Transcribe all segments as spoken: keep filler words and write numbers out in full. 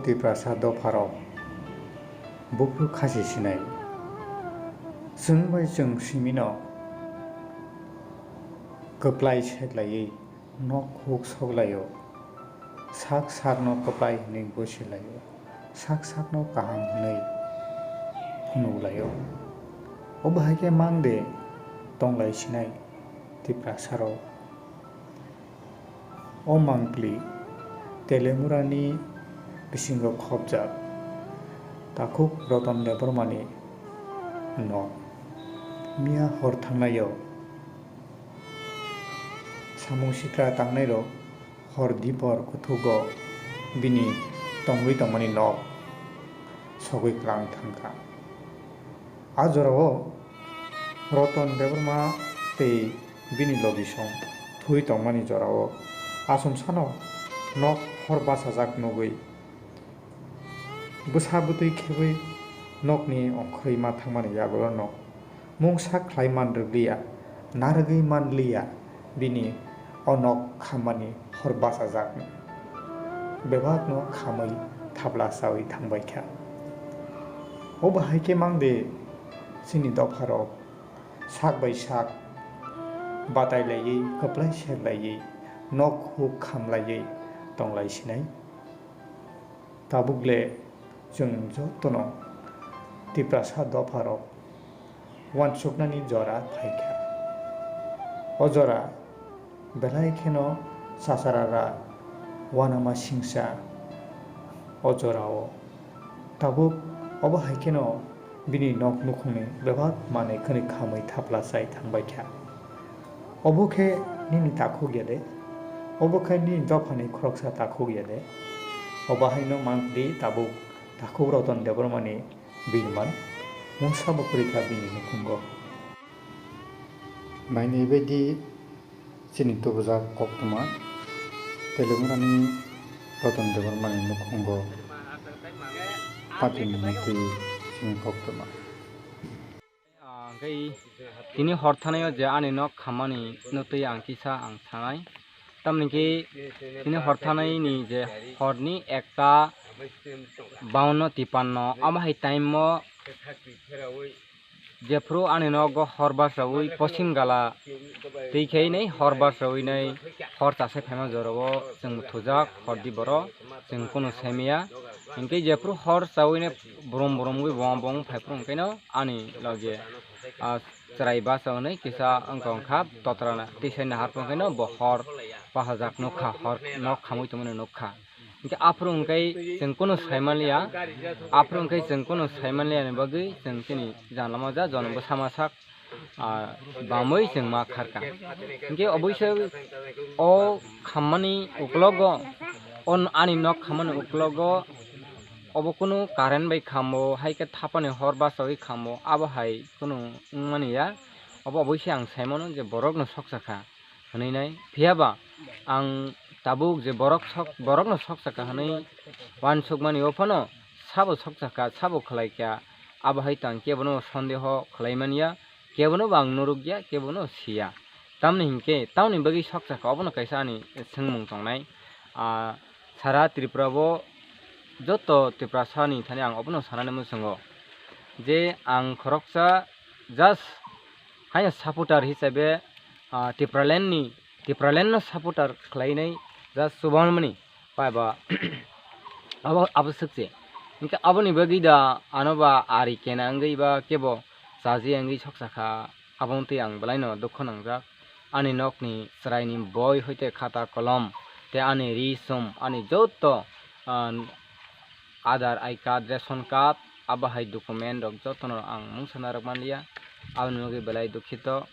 Tiprasa dopharok buphru khasi sinai. Chwng bai chwng simino kwplai seklaiwi nok huk soklaio. Sak sakno kwplai hwnwi bosilaio. Sak sakno kaham hwnwi phunuklaio. Obo hai khe mang de tonglai sinai Tiprasarok. O mangpli Telemurani bisingo khopjak takhuk Roton Debbarmani nok. Miya hor thangnaio samung sitra tangnairok hor dipor kuthugo bini tongwi tongmani nok sogwi kwlang thangkha. A jorao Roton Debbarma tei bini logisong thwi tongmani jorao achomsano nok hor bachajak nugwi bwsa bwtwi khebwi nokni ongkhorwi ma thangmani yagulono mungsa khlai man rwliya, narwgwi manliya bini o nok khammani hor bachajakni. Bebakno khamwi thapla chawi thangbaikha. Obo hai khe mang de chini dopharok sak bai sak batai laiwi, kwplai ser laiwi, nok huk kham laiwi tonglai sinai. Tabuk le chwng jotono Tiprasa dopharok uansuknani jora phaikha. O jora belai kheno chacharara uanama singcha o jorao. Tabuk obo hai kheno bini nok nukhungni bebak manwi khwnwi khamwi thapla chai thangbaikha. Obo khe nini takhuk ya de? Obo khe nini dophani khoroksa takhuk ya de? Obo haino mang di tabuk takhuk Roton Debbarmani birman mungsa bo kwrwi kha bini nukhungo. Nainwi bai di chini tubujak koktwma Telemurani Roton Debbarmani nukhungo patimani twi chini koktwma. Ah, hwnkhe tini hor thanaio je ani nok khammani no twi ang kisa ang sanai. Tamni khe tini hor thanaini je horni ekta bawanno tipanno, amo hai time o jephru ani nogo hor bachaui posim gala twi khe nai hor bachaui nai hor chase phaima jorao chwng thujak hor di borok chwng kunu saimaya. Hinkhe jephru hor chaui nai brum brum wngwi bong bong phaiphru hwnkhe no ani loge, ah, chwrai bacha hwnwi kisa wngkha wngkha totra na tisa naharphru hwnkhe no bo hor bachajak nukha, hor nok khamwi tongmani nukha. Hinkhe aphuru hwnkhe chwng kunu saimanliya, aphuru hwnkhe chwng kunu saimanliya ni bagwi chwng chini jana lama ja jonom bwsa ma sak, ah, bamwi chwng ma kharkha. Hinkhe oboise o khammani uklogo, o ani nok khammani uklogo obo kunu current bai khambo, hai khe thapani hor bachaui khambo, abo hai kunu wngmani ya. Obo oboise ang saimano je borokno soksa kha hwnwi nai. Phiya ba ang tabuk je borok sok, borokno soksa kha hwnwi uansukmani o phano sabo soksa kha, sabo khlai kha, abo hai tang kebono sondeho khlai man ya. Kebono bo ang norok ya, kebono siya. Tamni hinkhe, tamni bagwi soksa kha, obono kaisa ani swngmung tongnai. Ah, sara Tripura o joto Tiprasani thani ang obono sanani muchungo je ang khoroksa just haino supporter hisabe, ah, Tipraland ni, Tipraland no supporter khlainai just chubanmani. Pai ba abo, abo swk se. Hinkhe aboni bagwi da ano ba ari kena wngwi ba kebo chaji wngwi soksa kha, abo wngtwi ang belaino dukho nangjak. Ani nokni chwraini boi hoite khata kolom tei ani ri sum, ani joto, ah, Aadhaar, I card, ration card, abo hai document rok jotono ang mungsa narwk manliya. Aboni bagwi belai dukhito.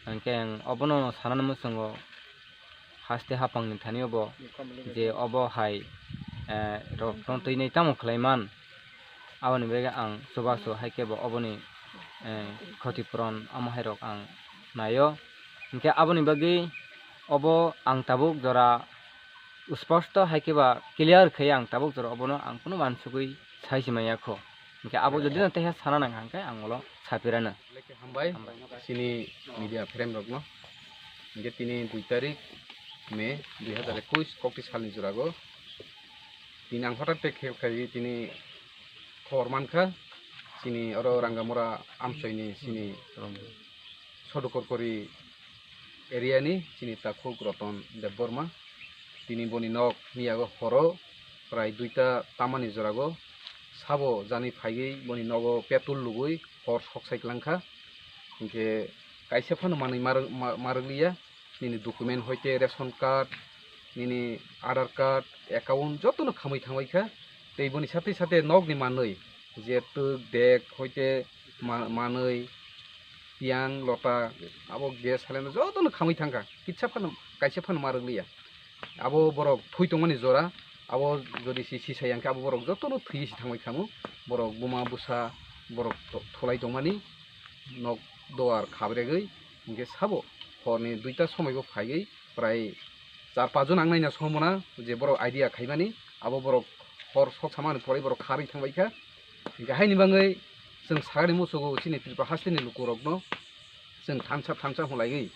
Hinkhe ang obono sanani muchungo haste haphangni thani obo je obo hai, eh, rok tongtwinai tamo khlaiman, aboni bagwi ang chubachu hai khe bo oboni, eh, khoti puron amo hai rok ang naio. Hinkhe aboni bagwi obo ang tabuk jora sposto hai khe ba clear khe ang tabuk jora obono ang kunu uansugwi sai se manya kho. Hinkhe abo jodi no teisa sana nang kha hinkhe ang ulo sapirano. Hambai, hambai chini media friend rokno. Hinkhe tini dui tarik May dui hazar ekush kokti salni jorago Tini ang hothat khe khe khai tini khobor mankha, chini oro Rangamura amchoini chini Sodukorkori area ni chini takhuk Roton Debbarma. Tini boni nok miyago horo prai duita tamani jorago sabo jani phaigwi boni nogo petrol lugwi hor sok sai klangkha. Hinkhe kaisa phano manwi marwk-, ma-, marwkliya. Nini document hoite ration card, nini Aadhaar card, account jotono khamwi thangbai kha. Tei boni sathe sathe nokni manwi je twk, dek, hoite ma-, manwi, tiyang, lota, abo gas cylinder jotono khamwi thangkha. Kitsa phano, kaisa phano marwkliya. Abo borok thwi tongmani jora, abo jodi si, si sai yang khe abo borok jotono thwi si thangbai khamu. Borok buma bwsa, borok to-, thulai tongmani nok duar khabregwi, hinkhe sabo horni duita somoibo phaigwi prai char pach jon ang naina somona je borok idea khaimani, abo borok hor sok samani pore borok kharwi thangbai kha. Hinkhe haini bangwi chwng sagani musugo chini Tripura hasteni lukurokno chwng thansa thansa hwnlaiwi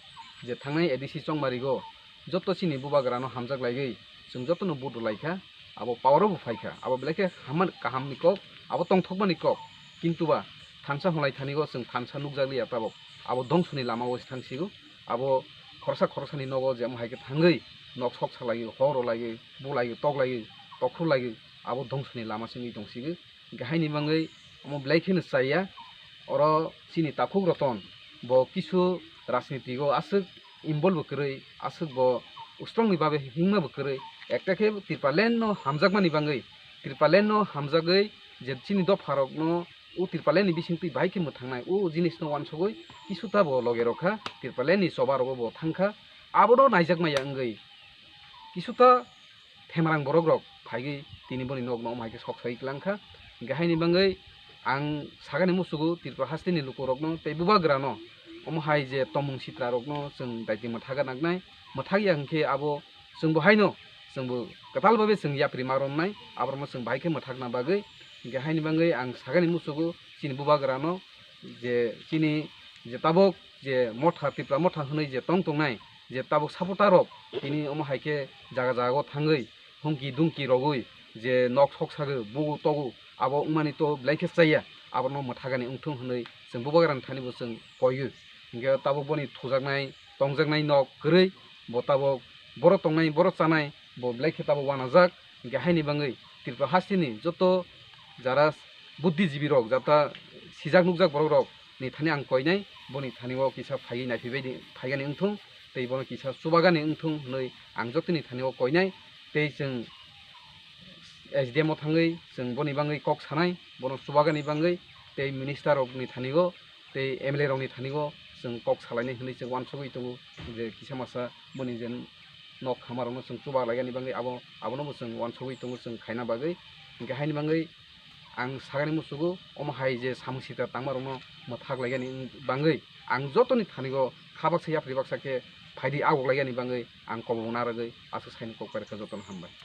je thangnai A D C Chongmarigo joto chini bubagrano hamjak laiwi chwng jotono vote rwlai kha, abo power o bo phai kha, abo belai khe hamani, kahamni kok, abo tongthokmani kok, kintu ba thansa hwnlai thanigo chwng thansa nukjakliya tabok, abo dongsoni lama o se thangsigo, abo khoroksa khoroksani nogo je omo hai khe thangwi nok sok salaiwi, hor rwlaiwi, bulaiwi, toklaiwi, tokhurlaiwi, abo dongsoni lama se wngwi tongsigo. Hinkhe haini bangwi omo belai kheno chaya. Oro chini takhuk Roton bo kisu rajniti o aswk involve bo kwrwi, aswk bo strong ni bagwi himma bo kwrwi. Ekta khe Tipraland no hamjakmani bangwi, Tipraland no hamjagwi je chini dopha rokno o Tipraland ni bisingtwi bahai khe mwthangnai o jinis no wansugwi kisu ta bo loge rokha, Tipraland ni choba rogo bo thangkha, abono naijakmaya wngwi kisu ta themarang borok rok phaigwi tini boni nok no omo hai khe sok sai klang kha. Hinkhe haini bangwi ang sagani musugo Tripura hasteni lukurokno tei bubagrano omo hai je tomung sitra rokno chwng daiti mwthaga nangnai, mwthagya hinkhe abo chwngbo haino chwngbo kwtal babe chwng yapri ma romnai, aborokno chwng bahai khe mwthakna bagwi. Hinkhe haini bangwi ang sagani musugo chini bubagrano je chini je tabok je motha, Tipra motha hwnwi je tong tongnai, je tabok supporter rok tini omo hai khe jaga jaga o thangwi humki dumki rogwi je nok sok sagwi bugu togu, abo wngmani to belai khe chaya, abono mwthagani wngthung hwnwi chwng bubagrani thani bo chwng koiwi. Hinkhe tabok boni thujaknai tongjaknai nok kwrwi, bo tabok boro tongnai boro chanai bo belai khe tabok wanajak. Hinkhe haini bangwi Tripura hasteni joto jara buddhijibi rok, jata sijak nukjak borok rok ni thani ang koinai, boni thani o kisa phaiwi naiphibai di, phaigani wngthung tei bono kisa chubagani wngthung hwnwi ang jotoni thani o koinai. Tei chwng S D M o thangwi chwng boni bangwi kok sanai, bono chubagani bangwi tei minister rok ni thani o tei M L A rok ni thani o chwng kok salainai hwnwi chwng wansugwi tongo je kisa masa boni je nok khama rokno chwng chuba laigani bangwi abo, abono bo chwng wansugwi tongo chwng khaina bagwi. Hinkhe haini bangwi ang sagani musugo omo hai je samung sitra tangma rokno mwthak laigani bangwi ang jotoni thani o kha baksa yapri baksa khe phaidi agok laigani bangwi ang kobong narwgwi aswk saini kok pai rwkha. Jotono hambai.